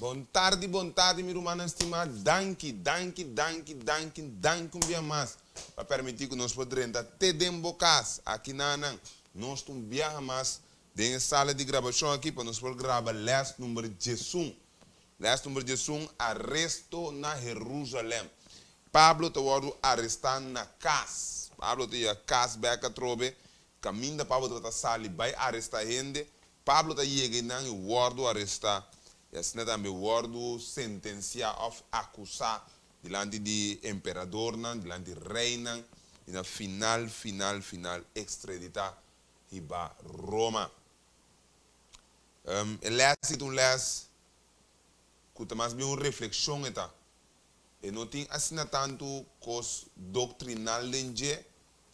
Bon tardi, bon tardi, mi rumannan stimá. Danki, danki, danki, danki, danki un bia mas pa permití ku nos por drenta te den bo kas. Aki nanan, nos ta un biaha mas den e sala di grabashon aki pa nos por graba lès number 11. Lès number 11, Aresto na Herusalèm. Pablo ta wòrdu arestá na kas. Pablo ta yega kas bèk atrobe. Kaminda Pablo tabata sali bai arestá hende, Pablo ta yega einan i wòrdu arestá, i asina tambe wòrdu sentensiá òf akusá dilanti di emperadornan, dilanti reinan, i na final, final, final ekstreditá hiba Roma. E lès ei ta un lès ku ta mas bien un reflekshon e ta. E no tin asina tantu kos doktrinal den dje,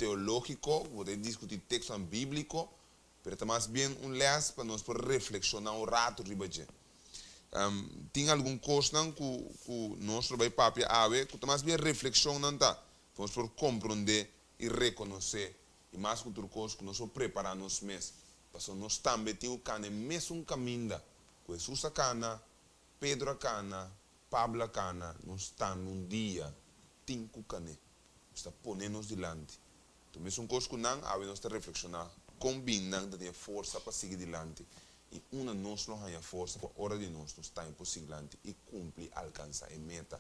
teológiko, ku bo ta diskutí tekstonan bíbliko, pero ta mas bien un lès pa nos por reflekshoná un ratu riba dje. Tin algun kosnan ku ku nos lo bai papia awe ku ta mas bien reflekshonnan ta, pa nos por komprondé i rekonosé, i mas ku tur kos ku nos por prepará nos mes, pasobra nos tambe tin ku kana e mesun kaminda ku Hesus a kana, Pedro a kana, Pablo a kana, nos tambe un dia tin ku kan'é. Nos ta pone nos dilanti. Ta mesun kos ku nan, awe nos ta reflekshoná kon bin nan ta tin e forsa pa sigui dilanti i unda nos lo haña forsa pa ora di nos nos tambe por sigui dilanti i kumpli alkansá e meta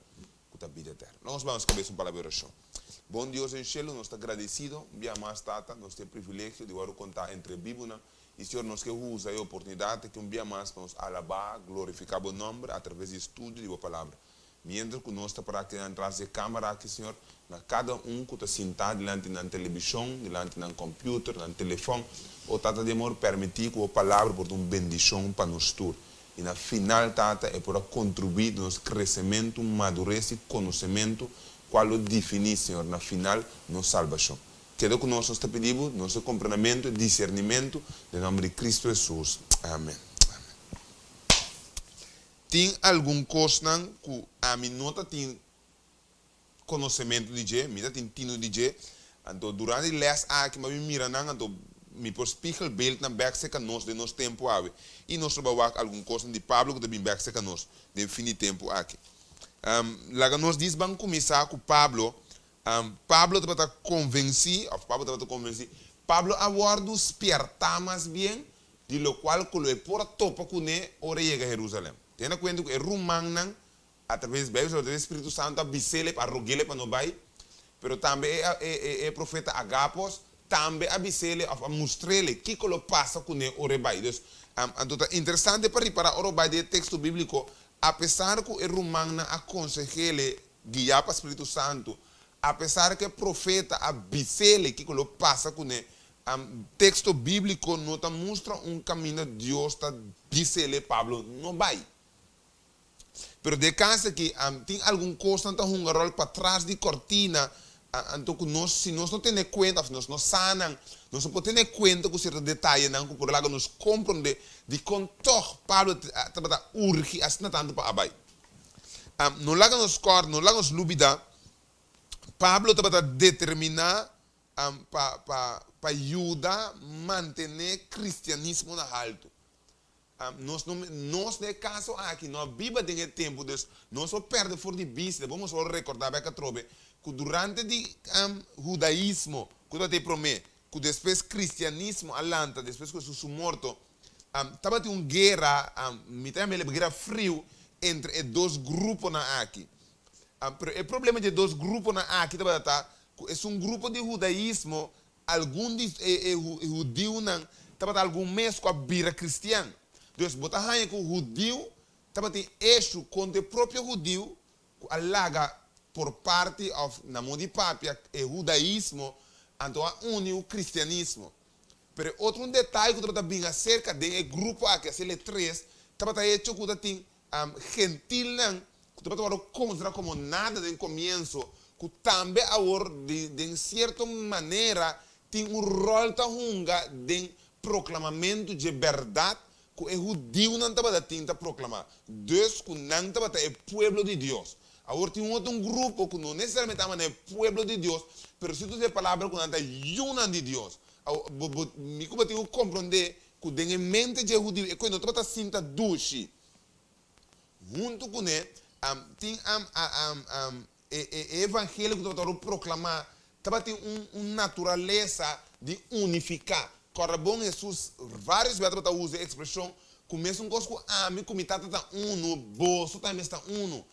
ku ta bida eterno. Nos bai nos kabes un palabra di orashon. Bon Dios den shelu, nos ta gradesido un bia mas, Tata, nos tin e privilegio di wòrdu kontá entre e bibunan i Señor nos ke usa e oportunidat aki un bia mas pa nos alabá, glorifiká Bo nòmber atraves di e studio di Bo Palabra. Mientras ku nos ta pará kinan tras di e kámara aki, Señor, na kada un ku ta sintá dilanti nan telebishon, dilanti nan kòmpiuter, nan telefòn, O Tata di amor, pèrmití ku Bo Palabra por ta un bendishon pa nos tur. I na final, Tata, e por a kontribuí den nos kresementu, madures i konosementu, kual lo definí, Señor, na final, nos salbashon. Keda ku nos, nos ta pidi Bo, nos e komprendementu, e disernimentu, den nòmber di Kristu Hesus. Amèn. Amèn. Tin algun kosnan ku ami no ta tin konosementu di dje, mi ta tin tinu di dje, anto durante di lès aki mi a bin mira nan, anto mi por spiegelbeeld nan bèk serka nos den nos tempu awe. I nos lo bai wak algun kosnan di Pablo ku ta bin bèk serka nos den fin di tempu aki. Laga nos dis ban kuminsá ku Pablo. Pablo tabata konvensí, òf Pablo tabata konvensí, Pablo a wòrdu spièrtá mas bien di lokual ku lo e por a topa kuné ora e yega Herusalèm. Tene na kuenta ku e rumannan, atraves Beibel, atraves di spiritu santu, a bis'é a rog'é pa no bai, pero tambe e profeta Agapos tambe a bis'é òf a mustr'é kiko lo pasa kuné ora e bai. Dus, anto ta interesante pa ripará ora bo bai den e teksto bíbliko, apesar ku e rumannan a konseh'é guiá pa spiritu santu, apesar ku e profeta a bis'é kiko lo pasa kuné, Teksto bíbliko no ta mustra un kaminda Dios ta bis'é Pablo no bai. Pero den e kas aki tin algun kosnan ta hunga ròl patras di kòrtina, anto ku nos si nos no tene kuenta òf si nos no sa nan, nos no por tene kuenta ku sierto detayenan ku por laga nos komprondé dikon tòg Pablo tabata urgi asina tantu pa a bai. No laga nos kòrda, no laga nos lubidá, Pablo tabata determiná pa pa pa yuda mantené kristianismo na haltu. Nos no nos den e kaso aki no a biba den e tempu, dus nos por pèrdè for di bista. Bo mester rekordá bèk atrobe ku durante di hudaismo ku tabata e promé, ku despues kristianismo a lanta despues ku Hesus su morto, tabatin un guera, mi ta yama el guera friu entre e dos gruponan aki. Pero e problema dje dos gruponan aki tabata ta ku esun grupo di hudaismo, algun di e hudiunan tabata algun mes ku a bira kristian. Dus bo ta haña ku hudiu tabatin eshu kontra e propio hudiu ku a laga por parti òf na modo di papia e hudaismo anto a uni ku kristianismo. Pero e otro un detaye ku tabata bin aserka den e grupo aki, asina e tres, tabata hecho ku ta tin Gentilnan ku tabata wòrdu konsiderá komo nada den komienso, ku tambe awor den sierto manera tin un ròl ta hunga den proklamamentu dje bèrdat ku e hudiunan tabata tin ta proklamá, dus ku nan tabata e pueblo di Dios. Awor tin un otro un grupo ku no nesesariamente ta ama na e pueblo di Dios, pero si ta usa e palabra ku nan ta yunan di Dios. Awor, bo, bo, mi ku bo tin ku komprondé ku den e mente dje hudiu e koe no tabata sinta dushi. Huntu kuné, tin e evangelio ku tabata proklamá, tabatin un naturalesa di unifiká. Kòrda bon, Hesus vários biaha tabata usa e ekspreshon ku mesun kos ku ami ku mi Tata ta unu, boso tambe ta unu.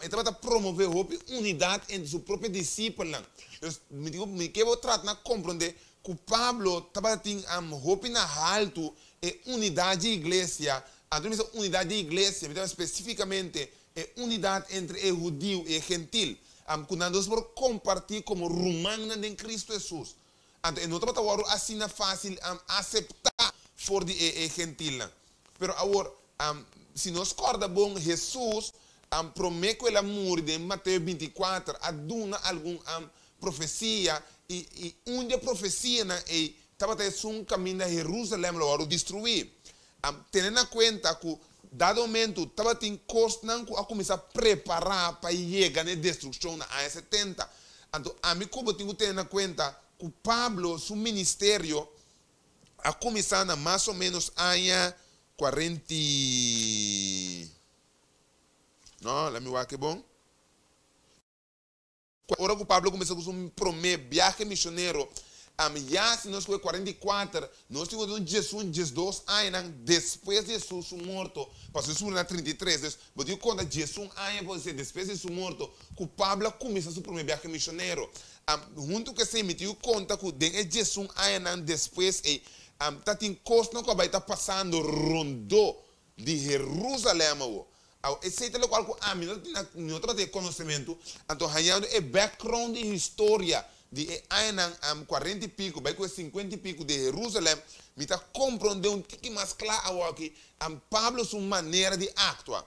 E tabata promové hopi unidat entre su propio disipelnan. Dus, mi digo, mi ke bo trata na komprondé ku Pablo tabatin hopi na haltu e unidat di iglesia. Anto mi bisa unidat di iglesia, mi ta spesífikamente e unidat entre e hudiu i e gentil, ku nan dos por kompartí komo rumannan den Kristu Hesus. Anto e no tabata wòrdu asina fásil aseptá for di e gentilnan. Pero awor, si nos kòrda bon, Hesus, promé ku el a muri den Mateo 24, a duna algun profesia, i un di e profesianan ei tabata esun kaminda Herusalèm lo wòrdu destruí. Tene na kuenta ku dado momentu tabatin kosnan ku a kuminsá prepará pa yega na e destrukshon na aña 70. Anto ami ku bo tin ku tene na kuenta ku Pablo su ministerio a kuminsá na mas o ménos aña 40, no, laat mi wak e bon. Ora ku Pablo kuminsá ku su promé biahe misionero, ya si nos kohe 44, nos tin ku un 11, 12 añanan despues di Hesus su morto, pasobra Hesus muri na 33, dus bo tin ku konta 11 aña por ser despues di su morto ku Pablo a kuminsá su promé biahe misionero. Huntu ku esei mi tin ku konta ku den e 11 añanan despues ei, tatin kosnan ku a bai ta pasando rondó di Herusalèm awo. Awo, esei ta lokual ku ami no ta no tabata e konosementu, anto hañando e background di historia di e añanan 40 i piku bai ku e 50 i piku di Herusalèm, mi ta komprondé un tiki mas kla awoki Pablo su manera di aktua.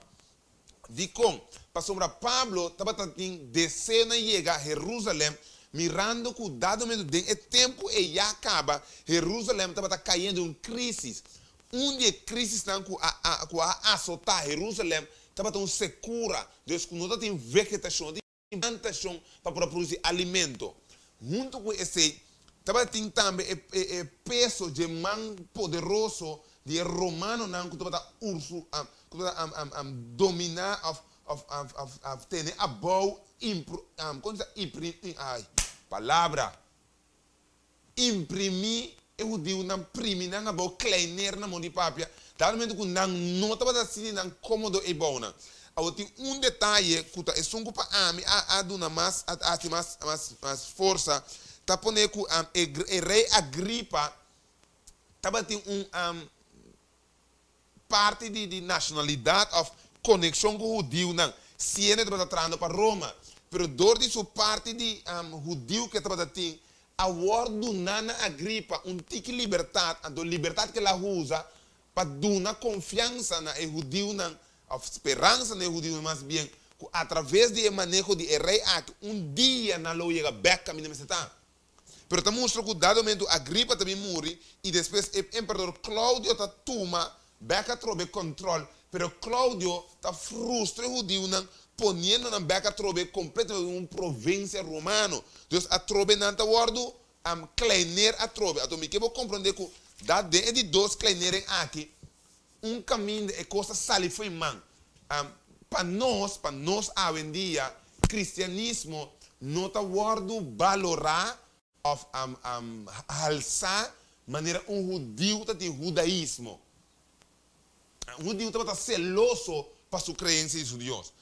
Dikon? Pasobra Pablo tabata tin deseo na yega Herusalèm, mirando ku dado momento den e tempu ei ya kaba, Herusalèm tabata kayendo den un krísis. Un di e krísisnan ku a ku a asotá Herusalèm tabata un sekura, dus ku no tatin vegetashon, no tatin plantashon pa por a produsí alimento. Huntu ku esei, tabatin tambe e e peso dje man poderoso di e romanonan ku tabata ursu ku tabata dominá òf òf òf òf tene abou impro kon ta impri ai palabra imprimí e hudiunan primi nan abou kleiner na mon di papia dado momento ku nan no tabata sinti nan kómodo eibounan. Awor tin un detaye ku ta esun ku pa ami a a duna mas a hasi mas mas mas forsa ta pone ku e e rei Agripa tabatin un parti di di nashonalidat òf konekshon ku hudiunan, siendo e tabata trahando pa Roma. Pero dor di su parti di hudiu ku e tabata tin, a wòrdu duná na Agripa un tiki libertat, anto libertat ku el a usa pa duna konfiansa na e hudiunan, òf speransa na e hudiunan mas bien, ku atraves di e maneho di e rei aki, un dia nan lo yega bèk kaminda mester ta. Pero ta mustra ku dado momentu Agripa ta bin muri i despues e emperador Klaudio ta tuma bèk atrobe kòntròl, pero Klaudio ta frustra e hudiunan poniendo nan bèk atrobe kompletamente den un provinsia romano. Dus atrobe nan ta wòrdu kleineer atrobe. Anto mi ke bo komprondé ku dat den e di dos kleinering aki un kaminda e kos ta sali fo'i man. Pa nos awendia, kristianismo no ta wòrdu balorá òf halsá manera un hudiu ta tin hudaismo. Un hudiu tabata seloso pa su kreensia di su Dios.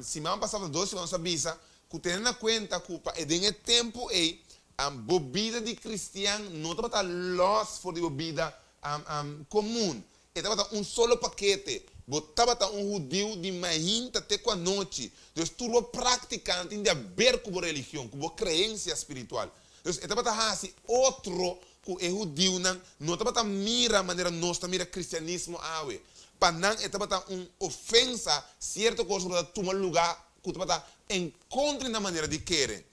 Siman pasá, 2 siman nos a bisa ku tene na kuenta ku pa den e tempu ei, bo bida di kristian no tabata lòs for di bo bida komun. E tabata un solo pakete. Bo tabata un hudiu di mainta te ku anochi. Dus tur bo práktika tin di aber ku bo religion, ku bo kreensia spiritual. Dus e tabata hasi otro ku e hudiunan no tabata mira manera nos ta mira kristianismo awe. Pa nan e tabata un ofensa sierto kos ku tabata tuma lugá ku tabata en kontra di nan manera di kere.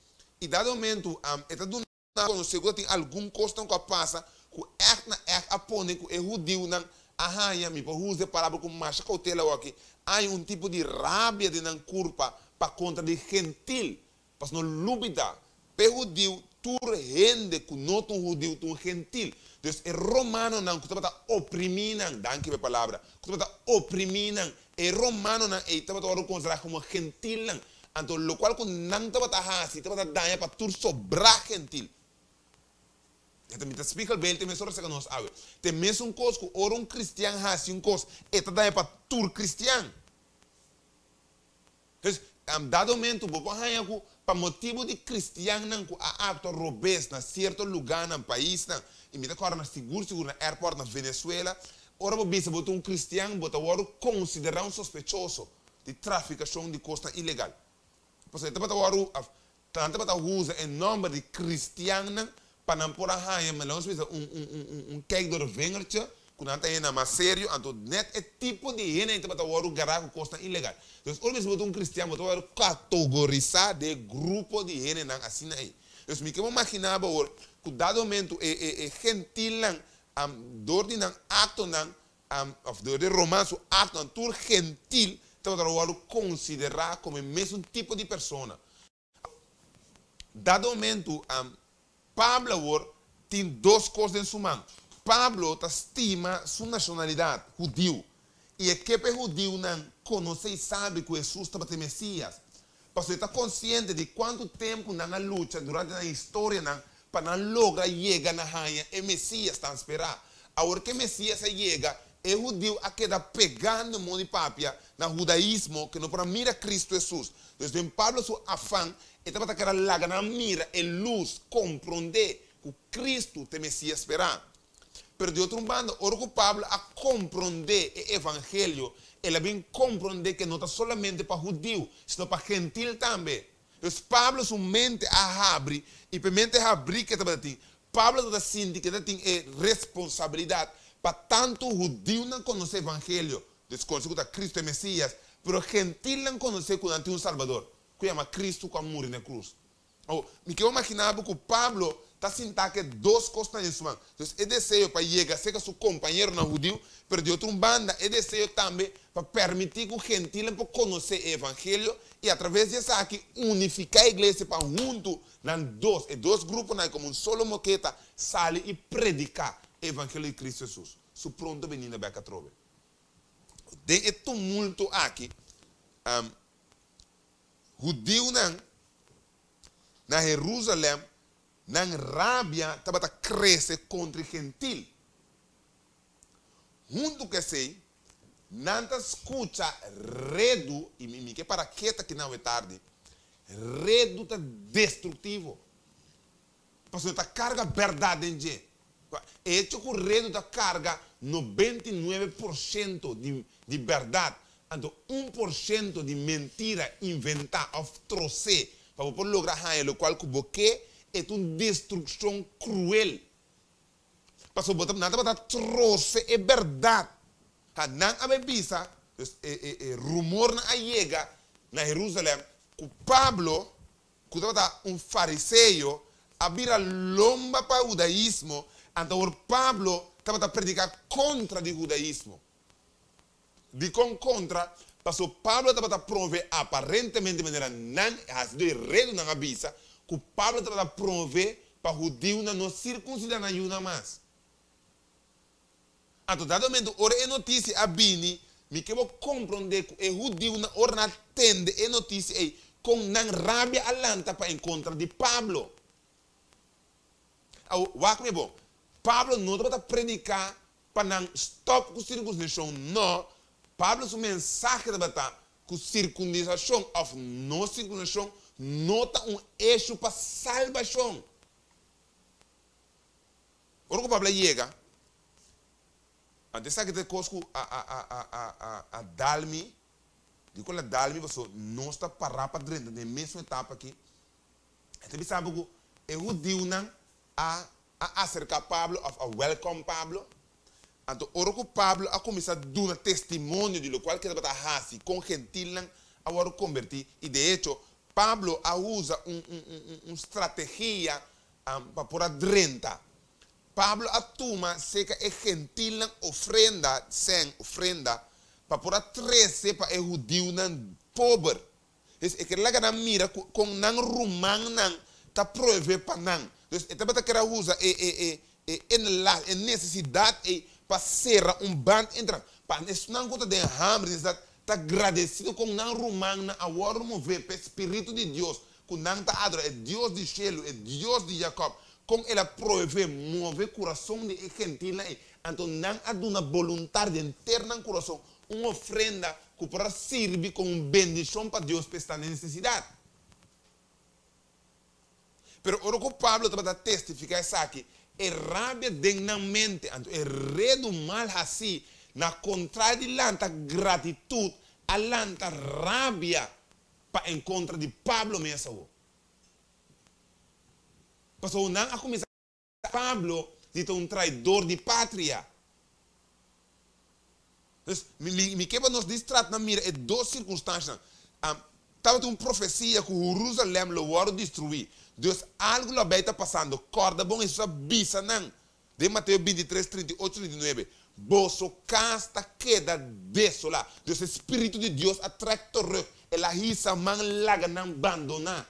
I dado momento e ta duna konosé ku tin algun kosnan ku a pasa ku ègt na ègt a pone ku e hudiunan a haña, mi por usa e palabra ku masha koutela aki, haña un tipo di rabia den nan kurpa pa kontra di gentil. Pasobra no lubidá, p'e hudiu tur hende ku no ta un hudiu ta un gentil. Dus e romanonan ku tabata oprimí nan, danki pa e palabra, ku tabata oprimí nan. E romanonan ei tabata wòrdu konsiderá komo gentilnan, anto lokual ku nan tabata hasi tabata daña pa tur sobrá gentil. E ta mita spiegelbeeld te mesora seka nos awe. Ta e mesun kos ku ora un kristian hasi un kos, e ta daña pa tur kristian. Dus, dado momento bo por haña ku pa motibu di kristiannan ku a aktua robes na sierto lugánan, paisnan, i mi ta kòrda na sigur sigur na airport na Venezuela, ora bo bisa bo ta un kristian bo ta wòrdu konsiderá un sospechoso di trafikashon di kosnan ilegal. Pasobra e tabata wòrdu, òf nan tabata usa e nòmber di kristiannan pa nan por a haña, laga nos bisa, un un un un kijk door de vingertje ku nan ta hende mas serio, anto nèt e tipo di hende ei tabata wòrdu gará ku kosnan ilegal. Dus ora bisa bo ta un kristian bo ta wòrdu kategorisá den e grupo di hendenan asina ei. Dus mi ke bo maginá bo awor ku dado momento e e e gentilnan dor di nan aktonan òf dor di Roman su aktonan tur gentil tabata wòrdu konsiderá komo e mesun tipo di persona. Dado momento, Pablo awor tin dos kos den su man. Pablo ta stima su nashonalidat hudiu, i e ke pa e hudiunan konosé i sabi ku Hesus tabata e Mesias. Pasobra e ta konsiente di kuantu tempu nan a lucha durante nan historianan pa nan logra yega na haña e Mesias tan sperá. Awor ku e Mesias a yega, e hudiu a keda pegá na moda di papia na hudaismo ku no por a mira Kristu Hesus. Dus den Pablo su afan, e tabata keda laga nan mira e lus, komprondé ku Kristu ta e Mesias sperá. Pero di otro un banda, ora ku Pablo a komprondé e evangelio, el a bin komprondé ku e no ta solamente pa hudiu, sino pa gentil tambe. Dus Pablo su mente a habri, i pa e mente habrí ku e tabata tin, Pablo tabata sinti ku e ta tin e responsabilidat pa tantu hudiunan konosé evangelio, dus konosé ku ta Kristu e Mesias, pero gentilnan konosé ku nan tin un Salbador, ku yama Kristu ku a muri na e krus. Awor, mi ke imaginá bo ku Pablo ta sintá ku e dos kosnan den su man. Dus e deseo pa yega serka su kompañeronan hudiu, pero di otro un banda e deseo tambe pa permití ku gentilnan por konosé e evangelio i atraves di esaki unifiká e iglesia pa huntu nan dos, e dos gruponan komo un solo moketa, sali i prediká e evangelio di Kristu Hesus, su pronto benida bèk atrobe. Den e tumulto aki, Hudiunan na Herusalèm nan rabia tabata krese kontra e gentil. Huntu ku esei, nan ta skucha redu, i mi ke para keta aki nan awe tardi, redu ta destruktivo. Pasobra ta karga bèrdat den dje. E echo ku redu ta karga 99% di bèrdat, anto 1% di mentira inventá òf trosé pa bo por logra haña lokual ku bo ke, e ta un destrukshon kruel. Pasobra bo ta nan tabata trose e bèrdat. Ha nan a bai bisa, dus e rumornan a yega na Herusalèm ku Pablo ku tabata un fariseo, a bira lomba pa hudaismo, anto awor Pablo tabata prediká kontra di hudaismo. Dikon kontra? Pasobra Pablo tabata promové aparentemente manera nan hasi dor e redunan a bisa ku Pablo tabata promové pa hudiunan no sirkunsidá nan yunan mas. Anto dado momento ora e notisia a bini, mi ke bo komprondé ku e hudiunan ora nan a tende e notisia ei, kon nan rabia a lanta pa en kontra di Pablo. Awor, wak mi bon, Pablo no tabata prediká pa nan stòp ku sirkunsidashon, nò, Pablo su mensahe tabata ku sirkundisashon òf no sirkundisashon no ta un eshu pa salbashon. Ora ku Pablo a yega, anto esaki ta e kos ku a a a a a a a dal mi, dikon el a dal mi? Pasobra nos ta pará pa drenta den e mesun etapa aki. E ta bisa bo ku e hudiunan a a aserká Pablo òf a wèlkòm Pablo. Anto ora ku Pablo a kuminsá duna testimonio di lokual ku e tabata hasi, kon gentilnan a wòrdu kombertí, i de echo, Pablo a usa un un un un strategia Pa por a drenta. Pablo a tuma serka e gentilnan ofrenda, sèn, ofrenda, pa por a trese pa e hudiunan pober. Es, e kere laga nan mira ku kon nan rumannan ta provee pa nan. Dus e tabata kere a usa e e e e enlas, e nesesidat ei pa sera un band entre nan. Pa esnan ku ta den hamber, nesesidat, ta gradesido kon nan rumannan a wòrdu mové pa e spiritu di Dios ku nan ta adorá e Dios di shelu, e Dios di Jakòb, kon el a proveé move kurason di e gentilnan ei. Anto nan a duna boluntar di henter nan kurason un ofrenda ku por a sirbi komo un bendishon pa Dios pa esnan den nesesidat. Pero ora ku Pablo tabata testifiká esaki, e rabia den nan mente, anto e redu mal hasí, na kontrario di lanta gratitut, a lanta rabia pa en kontra di Pablo mes awor. Pasobra nan a kuminsá Pablo di ta un traidor di patria. Dus, mi, mi ke pa nos distrat na mira e dos sirkunstanshanan. Um, tabatin un profesia ku Hurusalèm lo wòrdu destruí. Dus, algu lo a bai ta pasando. Kòrda bon, Hesus a bisa nan den Mateo 23, 38, 39, Boso kas ta keda desolá. Dus, e spiritu di Dios a trèk terug. El a hisa man laga nan bandoná.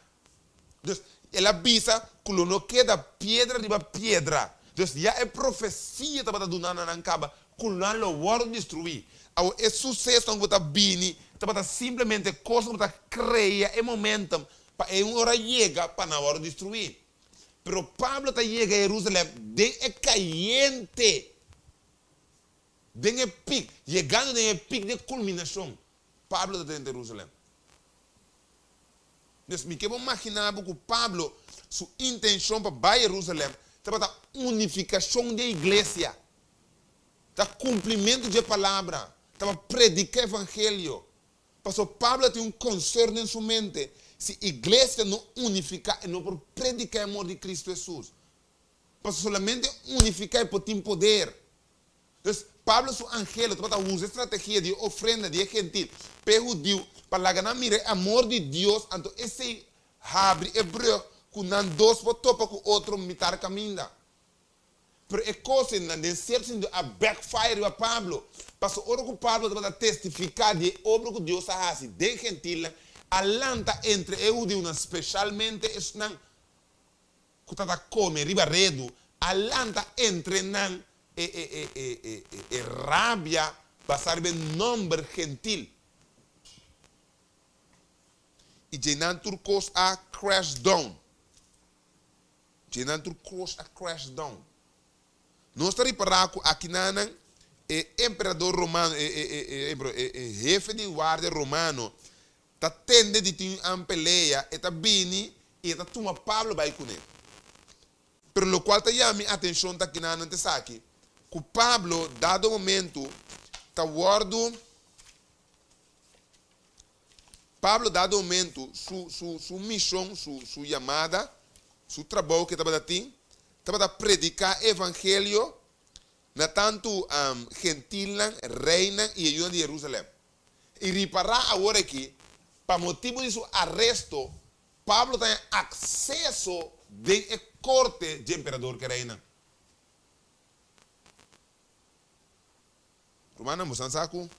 Dus, el a bisa ku lo no keda piedra riba piedra. Dus, ya e profesia tabata duna na nan kaba ku nan lo wòrdu destruí. Awor, e susesonan ku ta bini tabata simplemente kosnan ku ta krea e momentum pa e un ora yega pa nan wòrdu destruí. Pero Pablo ta yega Herusalèm den e kayente, den e pik, yegando den e pik di e kulminashon. Pablo ta drenta Herusalèm. Dus mi ke bo maginá bo ku Pablo su intenshon pa bai Herusalèm tabata unifikashon di e iglesia, ta kumplimentu dje palabra, ta pa prediká evangelio. Pasobra Pablo a tin un konsern den su mente, si iglesia no unifiká e no por prediká e amor di Kristu Hesus. Pasobra solamente unifiká e por tin poder. Dus, Pablo su anhelo tabata usa e strategia di e ofrenda di e gentil pa e hudiu pa laga nan mira e amor di Dios, anto esei habri e brug ku nan dos por topa ku otro mitar kaminda. Pero e kosnan den sierto sentido a backfire riba Pablo, pasobra ora ku Pablo tabata testifiká di e obra ku Dios a hasi den gentilnan, a lanta entre e hudiunan, speshalmente esnan ku ta ta kome riba redu, a lanta entre nan e e e e e e e rabia basá riba e nòmber gentil. I dje nan tur kos a crash down. Dje nan tur kos a crash down. Nos ta ripará ku akinanan e emperador romano, e e e e e e hefe di guardia romano Ta tende di tin un pelea, e ta bini i e ta tuma Pablo bai kuné. Pero lokual ta yama mi atenshon ta kinanan ta esaki, ku Pablo dado momentu ta wòrdu, Pablo dado momentu su su su mishon, su su yamada, su trabou ku e tabata tin, tabata prediká e evangelio na tantu gentilnan, reinan i e yunan di Herusalèm. I ripará awor aki, pa motibu di su aresto, Pablo ta haña akseso den e korte dje emperador ku e reinan. Rumannan, boso sa ku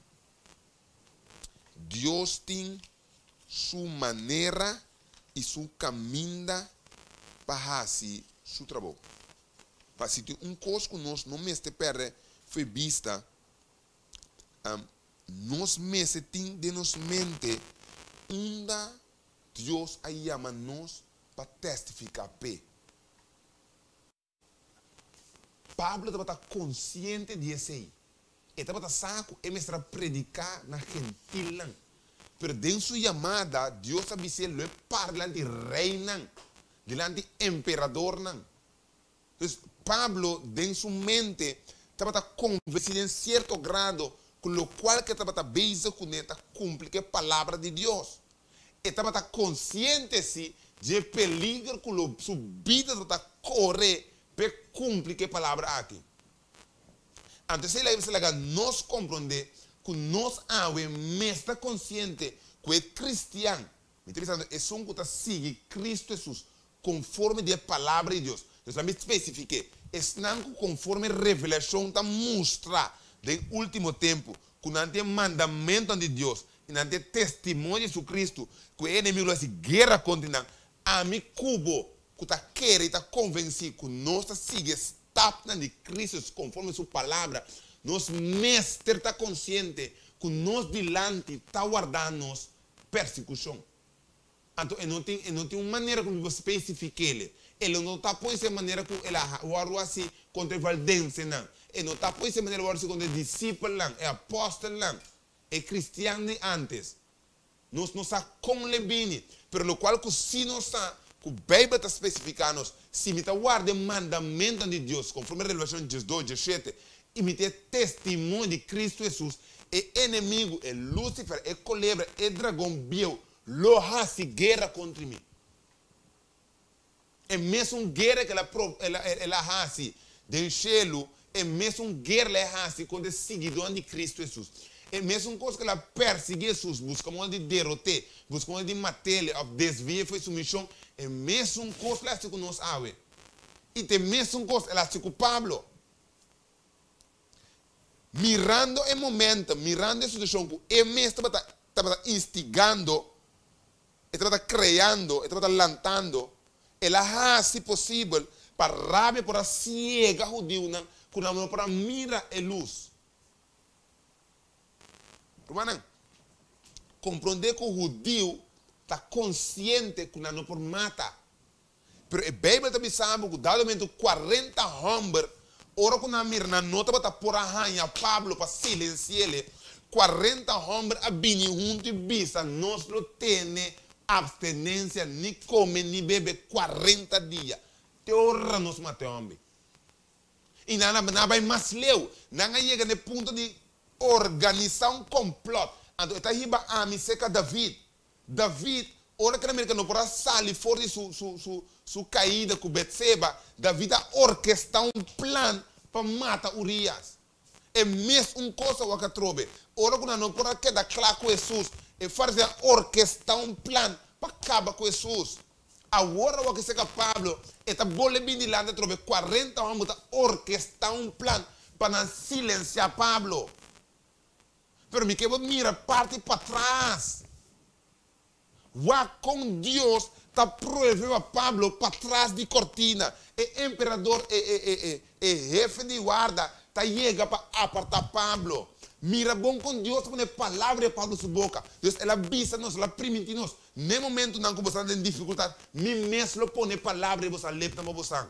Dios tin su manera i su kaminda pa hasi su trabou. Pa si tin un kos ku nos no mester pèrdè fo'i bista, Nos mester tin den nos mente unda Dios a yama nos pa testifiká p'e. Pablo tabata konsiente di esei. E tabata sa ku e mester a prediká na gentilnan. Pero den su yamada, Dios a bis'é lo e para dilanti reinan, dilanti emperadornan. Dus Pablo den su mente tabata konvensí den sierto grado ku lokual ku e tabata bezig kuné ta kumpli ku e Palabra di Dios. E tabata konsiente sí dje peliger ku lo su bida tabata kore p'e kumpli ku e Palabra aki. Anto esei mester laga nos komprondé ku nos awe mes ta konsiente ku e kristian, mi ta bisando esun ku ta sigui Kristu Hesus konforme di e Palabra di Dios. Nos tambe spesifik'é, esnan ku konforme revelashon ta mustra den último tempu ku nan tin e mandamentunan di Dios i nan tin e testimonio di Jesucristo ku e enemigu lo hasi guera kontra nan, ami ku bo ku ta kere i ta konvensí ku nos ta sigui e stapnan di Cristo konforme Su Palabra, nos mester ta konsiente. ku nos dilanti ta warda nos persekushon. Anto e no tin e no tin un manera ku mi por spesifik'ele. E lo no ta por esei manera ku el a wòrdu hasi kontra e valdensenan. E no ta por esei manera wòrdu hasi kontra e disipelnan, e apòstelnan, e kristian di ántes. Nos no sa kon l'e bini, pero lokual ku sí nos sa, ku Beibel ta spesifiká nos, si mi ta warda e mandamentunan di Dios, konforme Revelashon 12, 17, i mi ta e testimonio di Kristu Hesus, e enemigu, e Lusifer, e kolebra, e dragon bieu, lo hasi guera kontra mi. E mesun guera ku el a el a hasi den shelu, e mesun guera el a hasi kontra e siguidónan di Kristu Hesus. E mesun kos ku el a persiguí Hesus, buska moda di derot'é, buska moda di mat'é òf desvi'é for di su mishon, e mesun kos el a hasi ku nos awe. I ta e mesun kos el a hasi ku Pablo. Mirando e momento, mirando e situashon ku e mes tabata tabata instigando, e tabata kreando, e tabata lantando, el a hasi posibel pa rabia por a siega hudiunan ku nan no por a mira e lus. Rumannan, komprondé ku hudiu ta konsiente ku nan no por mata. Pero e Beibel ta bisa bo ku dado momento kuarenta hòmber, ora ku nan a mira nan no tabata por a haña Pablo pa silensi'el, 40 hòmber a bini huntu i bisa, Nos lo tene apstenensia, ni kome ni bebe 40 dia, te ora nos mata e hòmber. I nan a bai mas leu, nan a yega na e punto di organisá un kòmplòt. Anto e ta hiba ami serka David. David, ora ku el a mira ku el no por a sali for di su, su, su, su kaida ku Betseba, David a orkestá un plan pa mata Urias. E mes un kos a wak atrobe. Ora ku nan no por a keda kla ku Hesus, e fariseo a orkestá un plan pa kaba ku Hesus. Awor a wak esei ka Pablo, e ta bole bin dilanti atrobe, 40 hòmber ta orkestá un plan pa nan silensiá Pablo. Pero mi ke bo mira parti patras. Wak kon Dios ta pruebe pa Pablo patras di kortina. E emperador, e, e, e, e, e hefe di warda ta yega pa apartá Pablo. Mira bon kon Dios ta pone palabra den Pablo su boka. Dios, el a bisa nos, el a primintí nos, N'e momentunan ku boso ta den difikultat, mi mes lo pone palabra den boso lepnan pa bosan.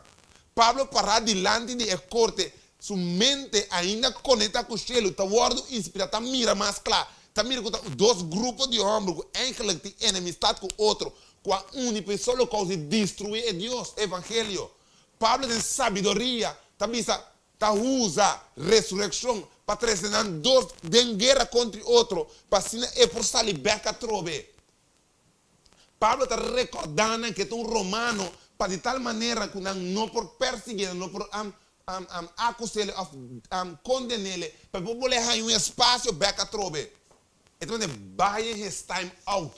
Pablo pará dilanti di e korte, su mente ainda konektá ku shelu, ta wòrdu inspirá, ta mira mas kla, ta mira ku ta dos grupo di hòmber ku eigenlik tin enemistat ku otro, ku a uni pa e solo kousa di destruí e Dios, e evangelio. Pablo den sabiduria ta bisa, ta usa resurekshon pa trese nan dos den guera kontra otro, pa asina e por sali bèk atrobe. Pablo ta rekordá nan ku e ta un romano pa di tal manera ku nan no por persiguié, nan no por akus'é òf konden'é, pa e por bolbe haña un espasio bèk atrobe. E ta manda buying his time out.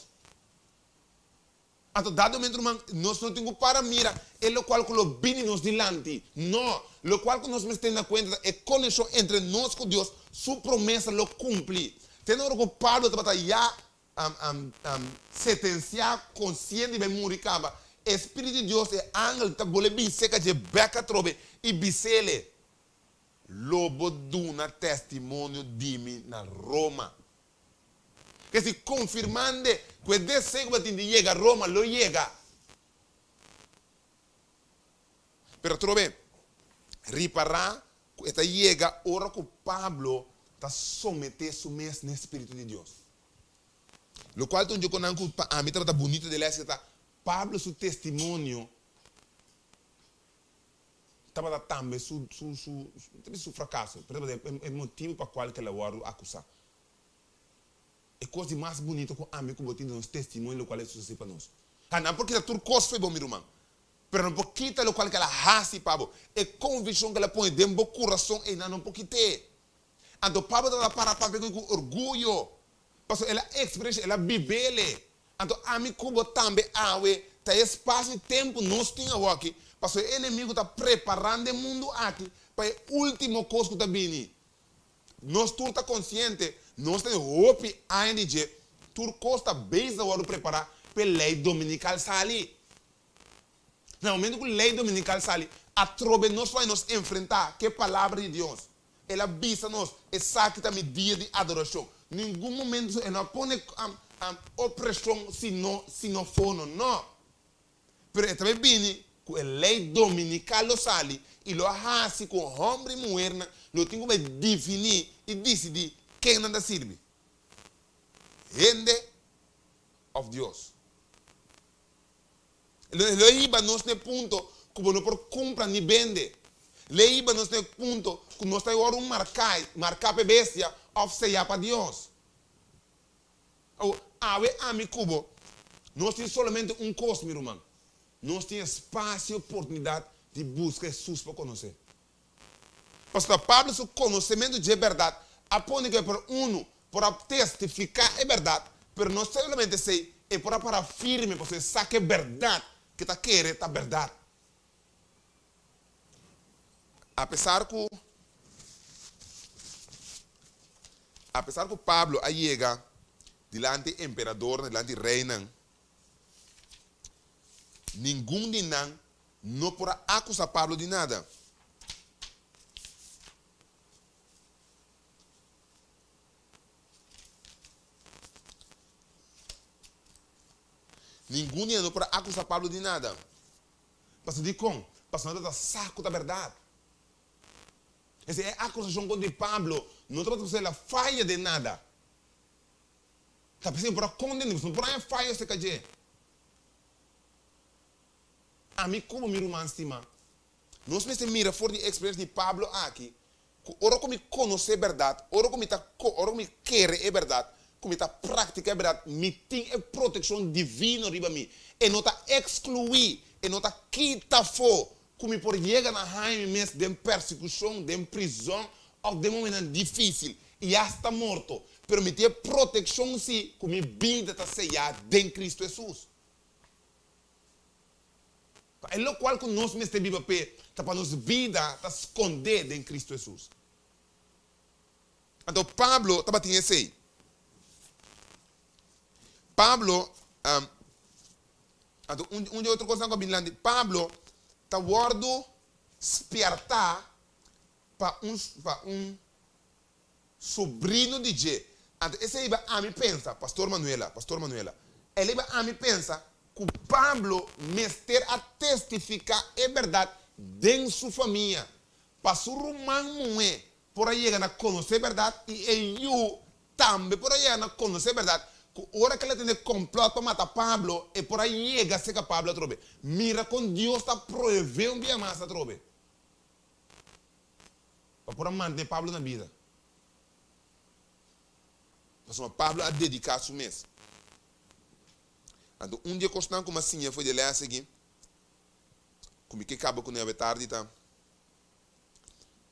Anto dado momento ruman, nos no tin ku para mira e lokual ku lo bini nos dilanti. No, lokual ku nos mester tene na kuenta ta e konekshon entre nos ku Dios, su promesa lo kumpli. Te na ora ku Pablo tabata ya Setensiá konsiente di bai muri kaba, e Spiritu di Dios, e angel, ta bole bin seka dje bèk atrobe i bis'ele, Lo bo duna testimonio di mi na Roma. Kesi konfirmande ku e deseo ku bo tin di yega Roma lo yega. Pero atrobe, ripará ku e ta yega ora ku Pablo ta someté su mes n'e spiritu di Dios. Lokual ta un djokonan ku pa ami tabata bunito di lès ta Pablo su testimonio tabata tambe su su su no ta bisa su frakaso, pero tabata e motibu pa kual ku el a wòrdu akusá. E kos di mas bunito ku ami ku bo tin ta nos testimonio lokual Hesus a hasi pa nos. Ha, nan por kita tur kos fo'i bo, mi ruman, pero nan por kita lokual ku el a hasi pa bo. E konvikshon ku el a pone den bo kurason ei nan no por kit'é. Anto Pablo tabata para papia ku orguyo, pasobra el a eksperensh'é, el a bib'é. Anto ami ku bo tambe awe ta e spasio i tempu nos tin awoki, pasobra e enemigu ta preparando e mundu aki pa e último kos ku ta bini. Nos tur ta konsiente, nos ta den hopi aña di dje, tur kos ta bezig ta wòrdu prepará pa e lei dominikal sali. Na momento ku lei dominikal sali, atrobe nos lo nos enfrentá ku e Palabra di Dios. El a bisa nos, Esaki ta mi dia di adorashon. Ningun momento e no a pone opreshon sino sino fono, no. Pero e ta bay bini ku e lei dominikal lo sali i lo a hasi ku hòmber i muhernan lo tin ku bay definí i disidí ken nan ta sirbi, hende òf Dios. Lo lo hiba nos na e punto ku bo no por kumpra ni bende. Lo hiba nos na e punto ku nos ta wòrdu marká, marká pa e bestia òf seyá pa Dios. Awor, awe ami ku bo, nos tin solamente un kos, mi ruman. Nos tin e spasio i oportunidat di buska Hesus pa konosé. Pasobra Pablo su konosementu dje bèrdat a pone ku e por unu por a testifiká e bèrdat, pero no solamente esei, e por a para firme pasobra e sa ku e bèrdat ku e ta kere ta bèrdat. Apesar ku apesar ku Pablo a yega dilanti emperadornan, dilanti reinan, ningun di nan no por a akusá Pablo di nada. Ningun di nan no por a akusá Pablo di nada. Pasobra dikon? Pasobra nan tabata sa ku ta bèrdat. Esei e akusashon kontra di Pablo no tabata pasobra el a faya den nada. Ta p'esei por a konden'é, pasobra no por haña fayo aserka dje. Ami komo mi ruman stimá, nos mester mira for di e eksperensia di Pablo aki ku ora ku mi konosé bèrdat, ora ku mi ta ora ku mi kere e bèrdat, ku mi ta praktiká e bèrdat, mi tin e protekshon divino riba mi. E no ta ekskluí, e no ta kita afó ku mi por yega na haña mi mes den persekushon, den prizòn òf den momentonan difísil i asta morto, pero mi tin e protekshon sí ku mi bida ta seyá den Kristu Hesus. Pa e lokual ku nos mester biba p'e ta pa nos bida ta skondé den Kristu Hesus. Anto Pablo tabatin esei. Pablo, anto un un di otro kosnan ku a bini lanti, Pablo ta wòrdu spièrtá pa un pa un sobrino di dje. Anto esei iba ami pensa, Pastor Manuela, Pastor Manuela, el iba ami pensa ku Pablo mester a testifiká e bèrdat den su famia, pa su ruman muhé por a yega na konosé e bèrdat i e yu tambe por a yega na konosé e bèrdat, ku ora ku el a tende kòmplòt pa mata Pablo, e por a yega serka Pablo atrobe. Mira kon Dios ta proevé un bia mas atrobe. Pa por a mantené Pablo na bida. Pasobra Pablo a dediká su mes. Anto un di e kosnan ku mi a siña for di e lès aki, ku mi ke kaba kuné awe tardi ta,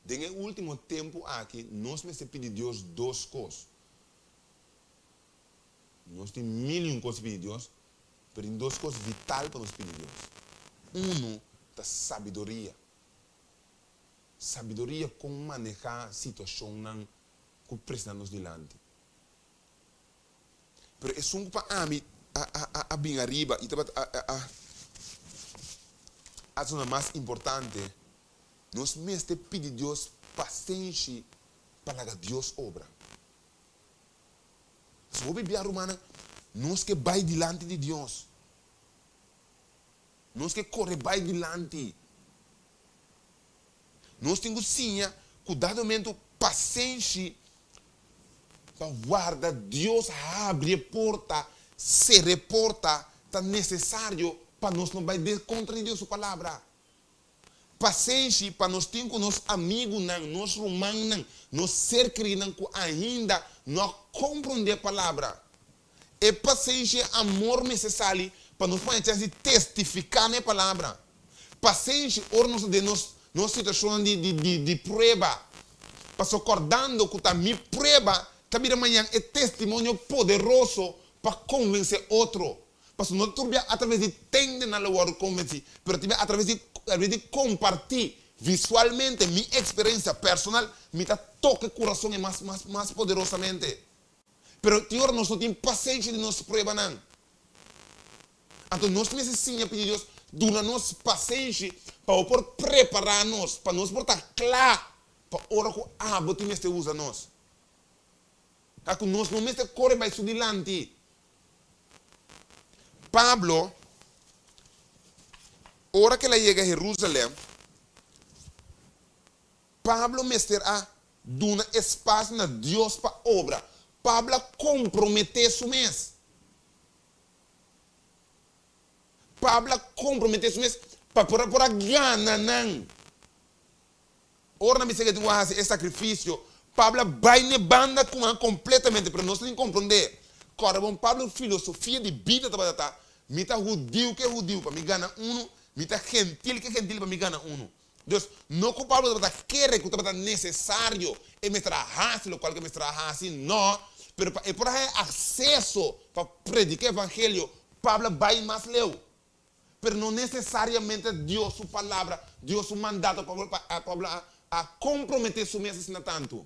den e último tempu aki nos mester pidi Dios dos kos. Nos tin mil i un kos di pidi Dios, pero tin dos kos vital pa nos pidi Dios. Unu ta sabiduria. Sabiduria kon manehá situashonnan ku presentá nos dilanti. Pero esun ku pa ami a a a bin ariba i tabata a a a a zona mas importante, nos mester pidi Dios pasenshi pa laga Dios obra. Pasobra hopi bia, rumannan, nos ke bai dilanti di Dios. Nos ke kore bai dilanti. Nos tin ku siña ku dado momento pasenshi pa warda Dios habri e porta, sera e porta, ta nesesario pa nos no bai den kontra di Dios su palabra. Pasenshi pa nos tin ku nos amigunan, nos rumannan, nos ser kerinan ku ainda no a komprondé e palabra. E pasenshi i amor mester sali pa nos por haña chèns di testifiká na e palabra. Pasenshi ora nos ta den nos nos situashonnan di di di di prueba. Pasobra kòrdando ku ta mi prueba ta bira mañan e testimonio poderoso pa konvensé otro. Pasobra no ta tur bia atraves di tende nan lo wòrdu konvensí, pero ta bia atraves di atraves di kompartí visualmente mi eksperensia personal, mi ta toka e kurason e mas mas mas poderosamente. Pero tin ora nos no tin pasenshi di nos pruebanan. Anto nos mester siña pidi Dios duna nos pasenshi pa bo por prepará nos, pa nos por ta kla pa ora ku abo tin mester usa nos. Ta ku nos no mester kore bai su dilanti. Pablo, ora ku el a yega Herusalèm, Pablo mester a duna espasio na Dios pa obra. Pablo a komprometé su mes. Pablo a komprometé su mes pa por a por a gana nan. Ora nan bisa ku e tin ku hasi e sakrifisio, Pablo a bai n'e banda ku nan kompletamente, pero nos tin komprondé. Kòrda bon, Pablo filosofia di bida tabata ta, Mi ta hudiu ku e hudiu pa mi gana unu, mi ta gentil ku e gentil pa mi gana unu. Dus, no ku Pablo tabata kere ku tabata nesesario e mester a hasi lokual ku e mester a hasi, no, pero pa e por a haña akseso pa prediká e evangelio, Pablo a bai mas leu. Pero no nesesariamente Dios su palabra, Dios su mandato pa pa Pablo a a komprometé su mes asina tantu.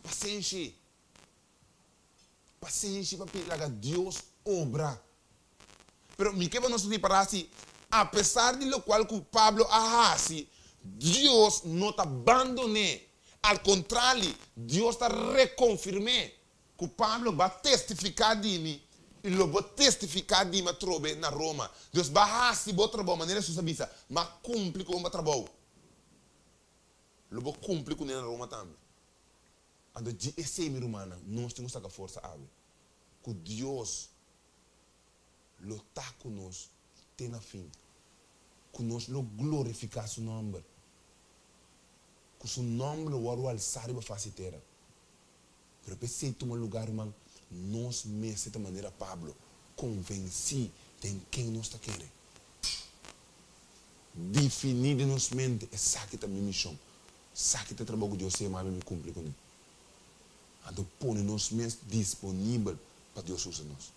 Pasenshi. Pasenshi pa pidi laga Dios obra. Pero mi ke pa nos ripará si apesar di lokual ku Pablo a hasi, Dios no ta bandon'é. Al kontrali, Dios ta rekonfirm'é ku Pablo ba testifiká di mi i lo bo testifiká di mi atrobe na Roma. Dios ba hasi bo trabou, manera Hesus a bisa, ma kumpli ku bo trabou. Lo bo kumpli kuné na Roma tambe. Anto dje esei, mi rumannan, nos tin ku saka forsa awe, ku Dios lo ta ku nos te na fin, ku nos lo glorifiká su nòmber, ku su nòmber lo wòrdu alsá riba fas di tera. Pero pa esei tuma lugá, ruman, nos mester ta manera Pablo, konvensí den ken nos ta kere. Definí den nos mente, Esaki ta mi mishon. Esaki ta e trabou ku Dios yama mi kumpli kuné. Anto pone nos mes disponibel pa Dios usa nos.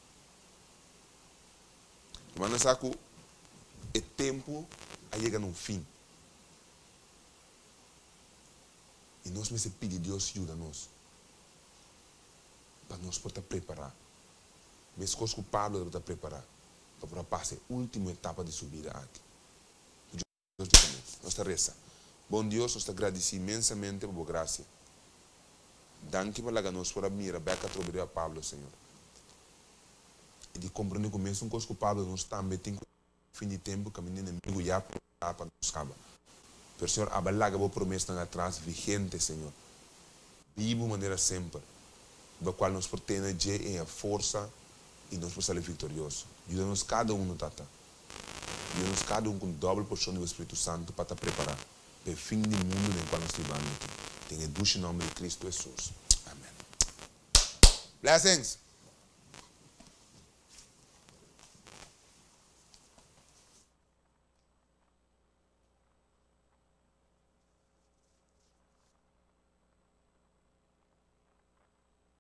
Rumannan sa ku e tempu a yega na un fin. I nos mester pidi Dios yuda nos pa nos por ta prepará, meskos ku Pablo tabata prepará pa por a pasa e último etapa di su bida aki. Ku Dios yuda nos. Nos ta resa. Bon Dios, nos ta gradisí inmensamente pa bo grasia. Danki pa laga nos por a mira bèk atrobe riba Pablo, Señor, i di komprendé ku mesun kos ku Pablo nos tambe tin ku. Fin di tempu kaminda enemigu ya prepará pa nos kaba. Pero Señor aba laga bo promesnan atras vigente, Señor, bibu manera semper, riba kual nos por tene dje i haña forsa i nos por sali viktorioso. Yuda nos kada unu, Tata. Yuda nos kada un ku un dòbel porshon di bo Spiritu Santu pa ta prepará pa e fin di mundu den kual nos ta bibando aki. Den e dushi nòmber di Kristu Hesus. Amen. Blessings!